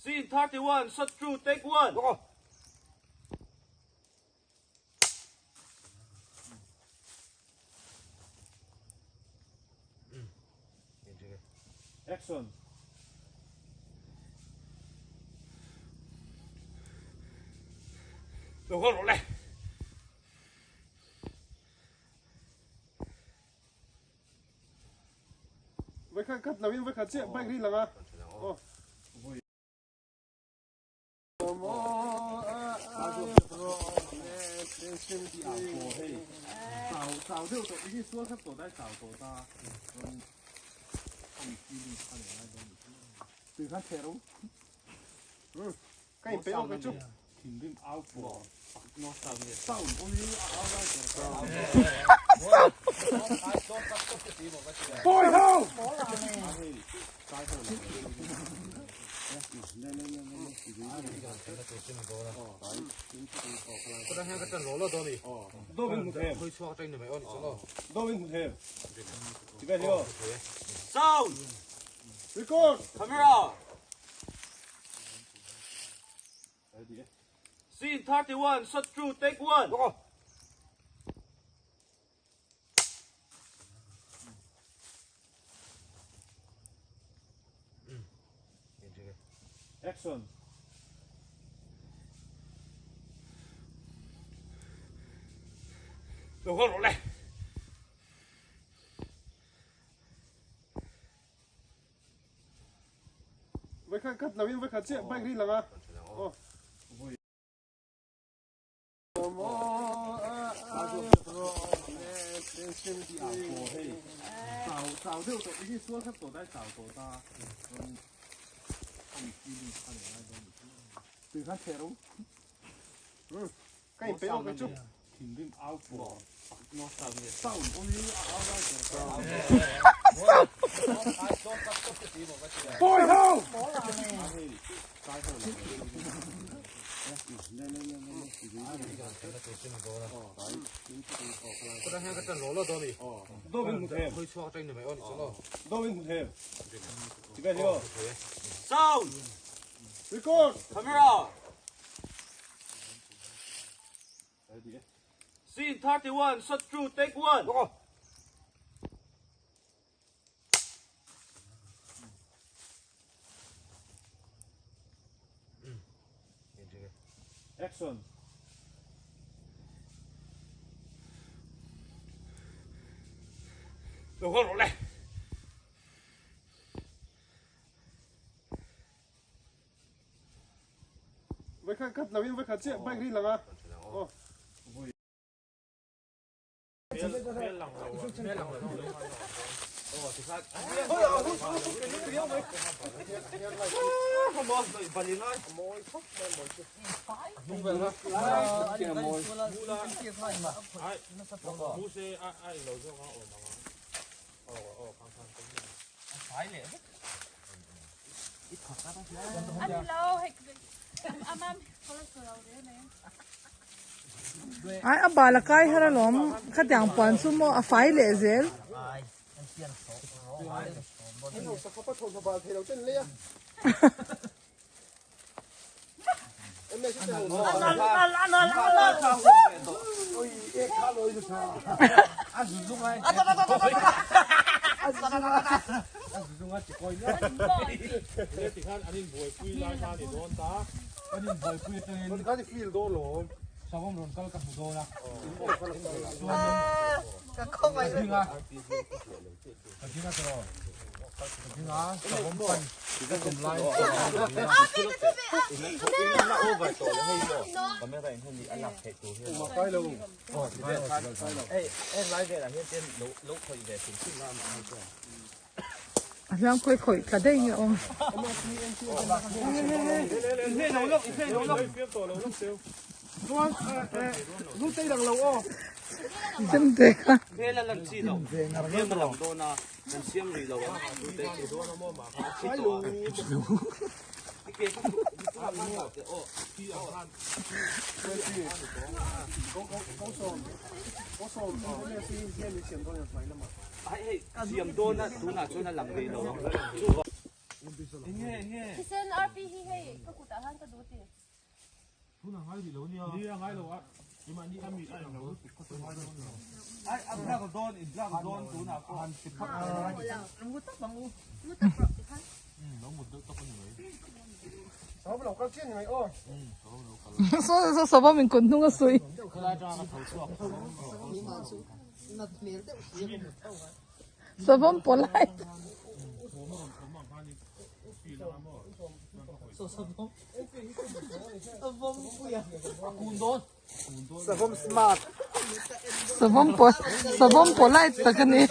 Scene 31, shot through, take one. Action. Sound. Record. Camera. Scene 31, shot through, take one. Action. Sound! Record! Camera! Scene 31, shot 2, take 1! Action! Lo kal rawh le. Vawikhat khat lo in vawikhat chiah bike ri lang a. Aw. Ai a bal a kai har alawm khatiang puan chu maw a fai leh zel. A hliam khawi khawih tla daih nge awm. Chemte kha. Thisen RP hi hei ka kutah khan ka duh ti. Saw saw savawm in kut hnung a suih. Savawm polite. Savawm paw savawm polite tak a ni.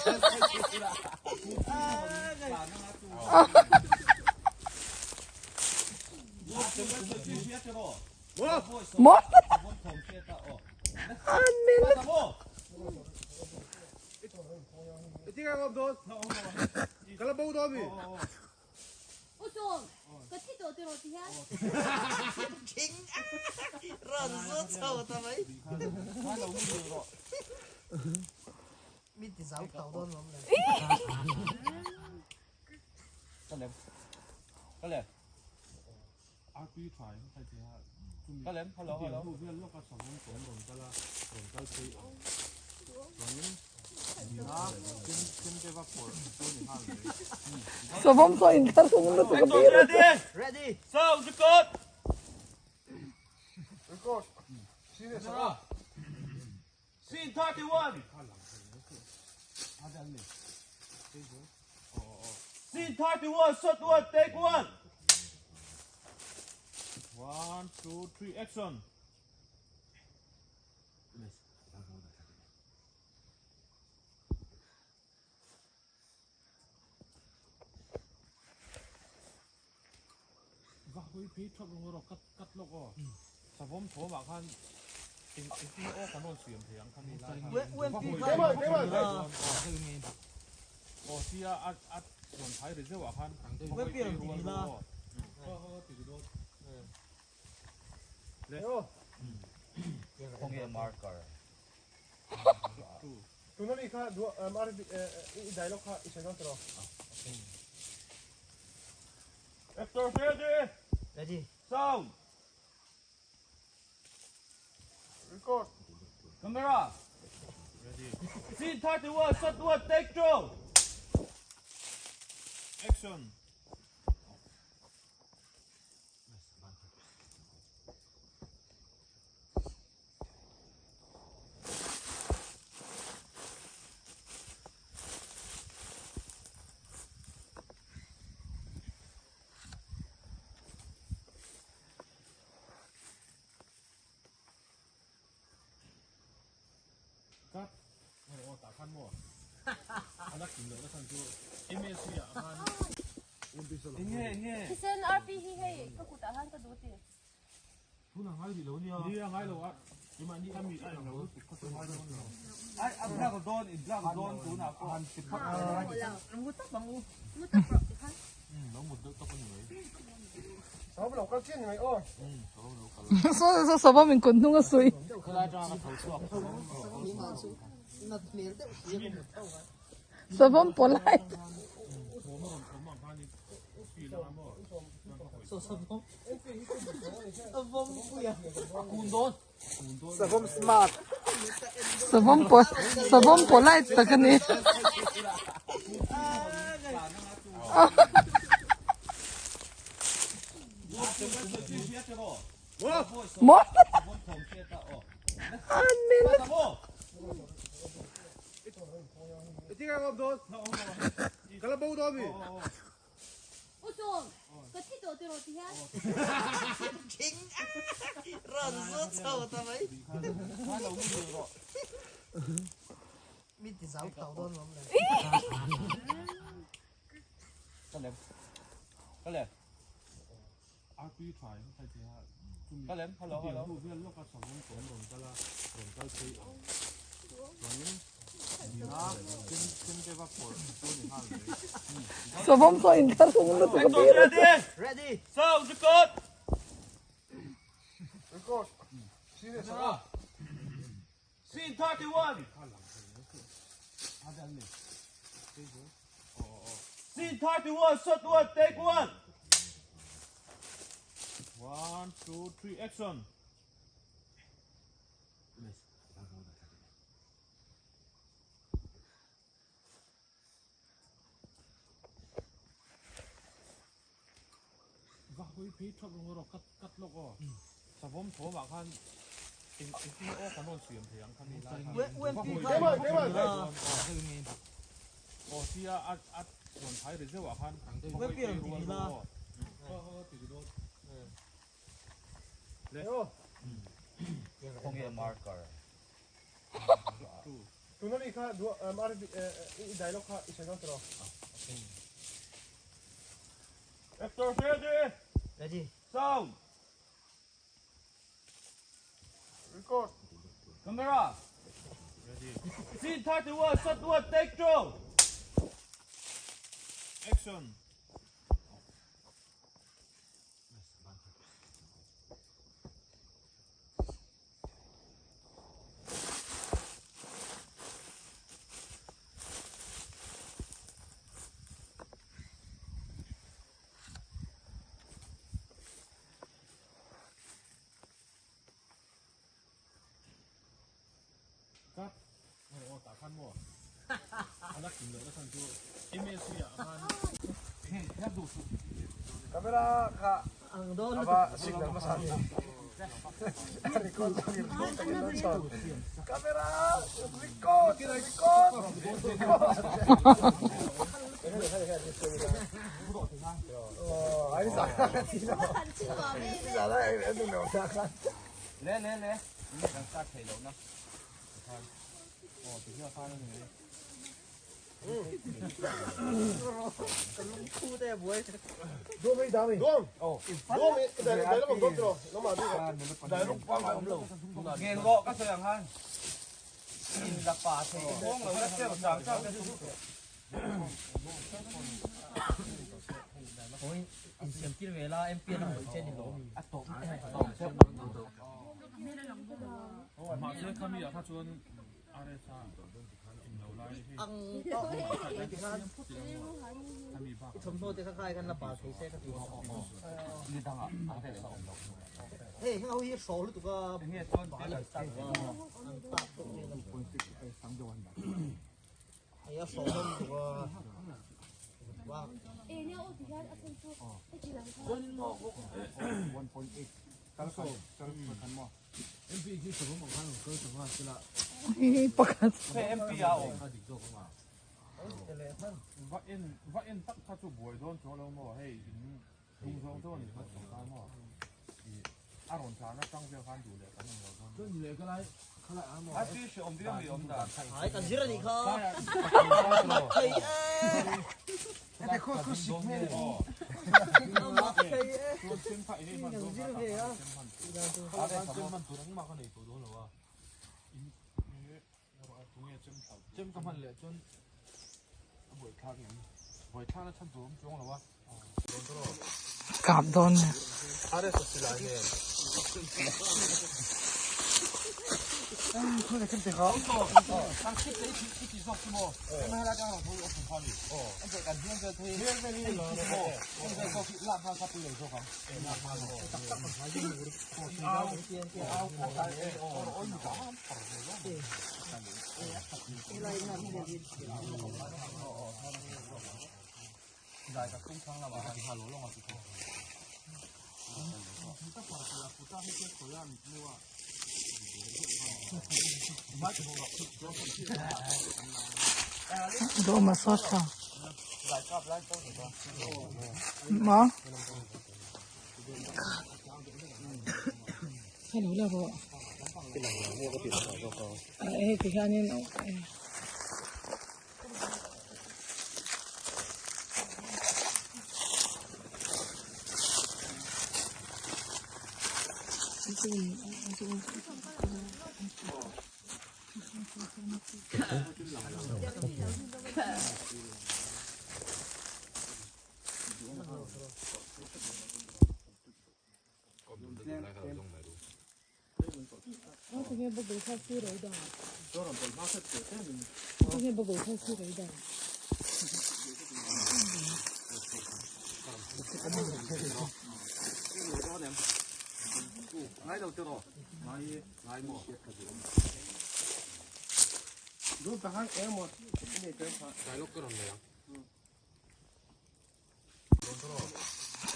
Maw Amen. Savawm saw in thar hung lutuk a bir a chu. Ready! Sound record! Record. Scene 31! Scene 31, shot 1, take 1! 1, 2, 3, action! hawi phei thap rung erawh cut cut lawk aw. Savawm thawmah khan eng engtin nge aw kan rawn siam thei ang kha mi lai khan. Keimah keimah. Aw sia a a rawn thai ri zeuhah khan hawi phei rual rual aw. Khawnge marker. Tuna mi kha i dialogue kha i sawi dawn tawh. Actor ready. Ready. Sound. Record. Camera. Ready. Scene 31, shot 1, take 2. Action. Cut. Aw tah khan maw? A la kim loh na chhan chu MSc ah khan Enge enge. Thisen RP hi hei ka kutah khan ka duh ti. Tuna ngai rih lo nia. Nia ngai lo a. Keimahni a mi a eng lo lutuk kha chu ngai dawn lo. Ai a black dawn i black dawn tunah pawh. Han ti phawt mai. Mu tak ang u. Mu tak rawh ti khan. Lo mut deuh tak a ni mai. Savawm lo kal chian ni mai aw. Saw saw savawm in kut hnung a suih. Savawm polite. Savawm smart. Savawm pol savawm polite tak a ni. Maw U Sawm, ka thi tawh tiraw ti hian. Thing a rawn zut chho ta mai. Mi ti zau tho dawn lawm le. RP tha in khai thei a chumi chutiang hnu vel lawka savawm tawm rawn kal a rawn kal phei ang chuanin nina chem chem te va phawrh chu ni nghal mai. Savawm pawh in thar hung lutuk a bir a chu. Ready. Sound record. Record. Serious ah. Scene 31. Scene 31, shot 1, take 1. One, two, three, action. Va hawi phei thap rung erawh cut cut lawk aw. Savawm thawmah khan eng engtin nge aw kan rawn siam thei ang kha mi lai khan. Va hawi Keimah keimah. Aw sia a a rawn thai ri zeuhah khan va hawi phei rual rual aw. Khawnge marker. Tuna mi kha i dialogue kha i sawi dawn tawh. Actor ready. Ready. Sound. Record. Camera. Ready. Scene 31, shot 1, take 2. Action. Cut. Aw tah khan maw? A la kim loh na chhan chu MSc ah khan Camera kha ava signal hmasa a ni. Record Camera record record record. Le le le. Nge kan start thei loh na. Aw ti hian khan a ni mai. Ngen rawh ka sawi ang khan in la pa thei kawng lo la cheu chang chang te chu. Mahse khami ah kha chuan RSA in lo lai hei khami bak ni dangah RSA awm lo. Enge chuan Pakhat. MP a awm. Va en va en tak kha chu buai dawn chuang lo maw hei in hnung zawng chu a ni hmasa kha maw ih a rawn tlan atang vel khan duh leh kan awm lo dawn chuan leh ka lai a si hre awm viau mi awm dan Ai kan zir anih kha. Thei e khu khu sik me Thei e. Chuan chem kha enge hman dawn kha chem hman chem hman tur engmah ka nei tawh dawn lo a in tunge chem thlauh chem ka hman leh chuan a buai thlak em buai thlak na chhan tur awm chuang lo a Kap dawn nge. Dawm a sawt tha. Maw? Hello la rawh. Hei ti hianin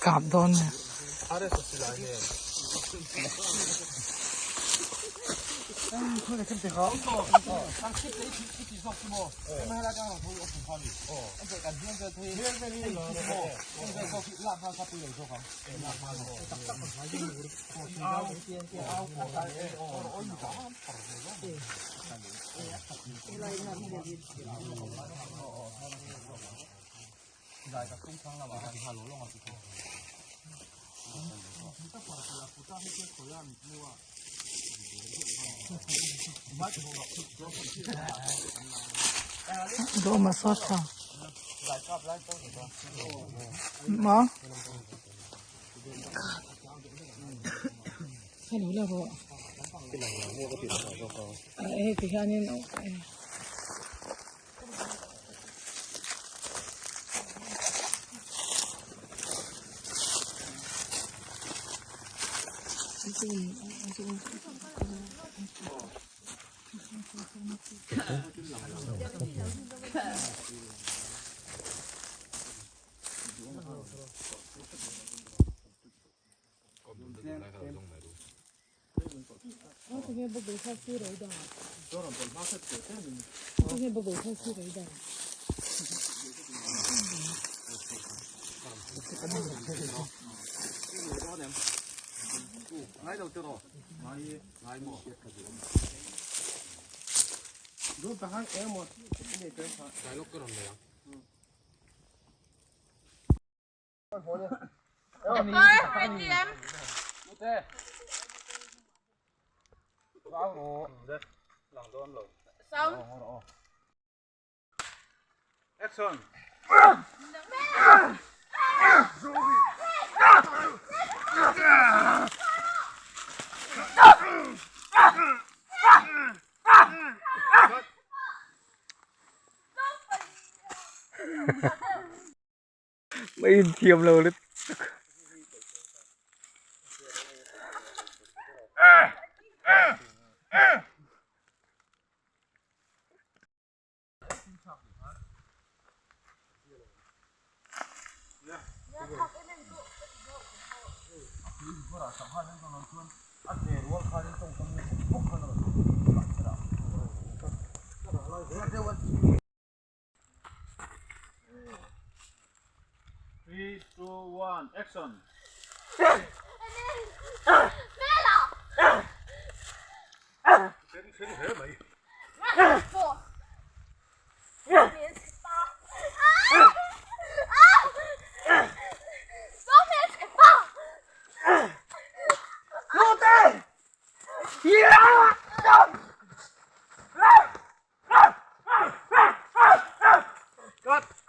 Kap dawn nge. Dawm a sawt tha. Maw? Hello la rawh. Hei ti hianin Action! Mai inthiam lo lutuk. Three, two, one, action!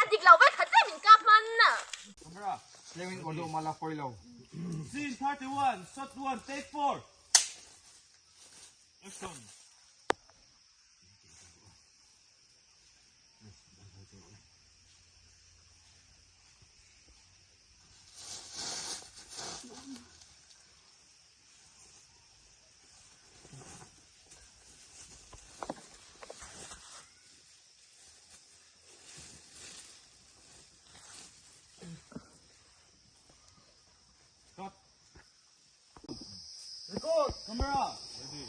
A dik lo vek khat em in kap hman a. Scene 31, shot 1, take 4. Action. Record, camera. Ready.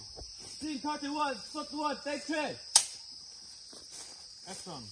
Scene 31, shot 1, take 3. Action.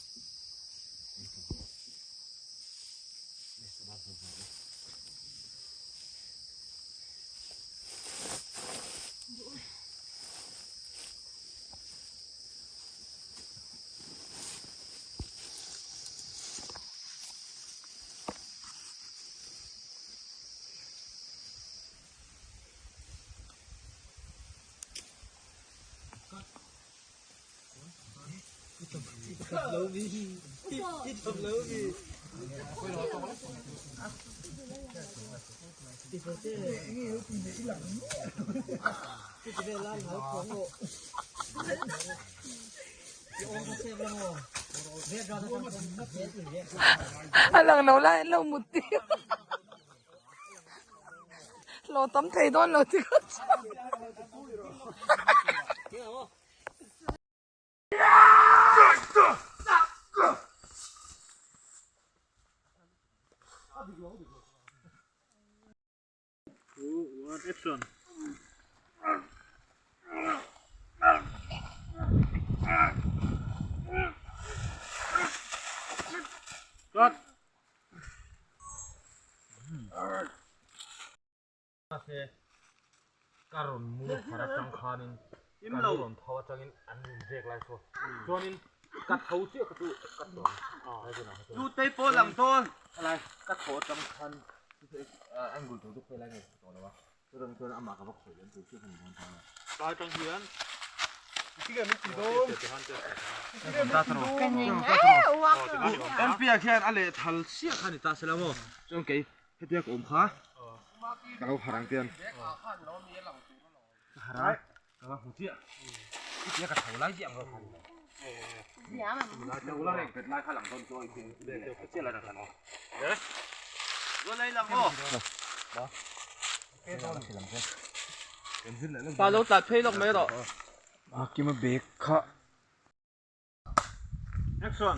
A lang lo lai an lo mut tir lo tam thei dawn lo ti kha chuan. Ka rawn mu thar atang khanin ka lu rawn tho atangin an rawn vek lai saw chuanin ka tho chiah kha chu ka tawng Nutei pawh lang dawn. Helai ka tho atang khan angle tur chu khawi lai nge ka tawh lo a chutah chuan amah ka va khawih lem tur chiah ka ni dawn ta a. Tlai atang hian MP ah khian a lehthal chiah kha ni ta se la maw chuan kei Hetia ka awm kha ka lo harh ang tian ka harh a ka va hmu chiah hetia ka tho lai chiah ang kha Pa lo tlat phei lawk mai rawh. Kima bag kha Action!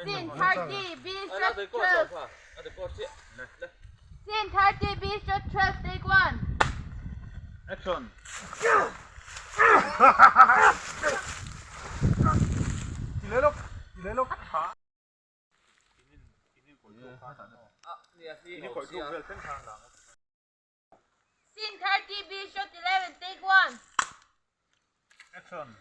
Scene 30 B shot 12. Scene 30 B shot 12 take 1. Action. Scene 30 B shot 11 take 1. Action.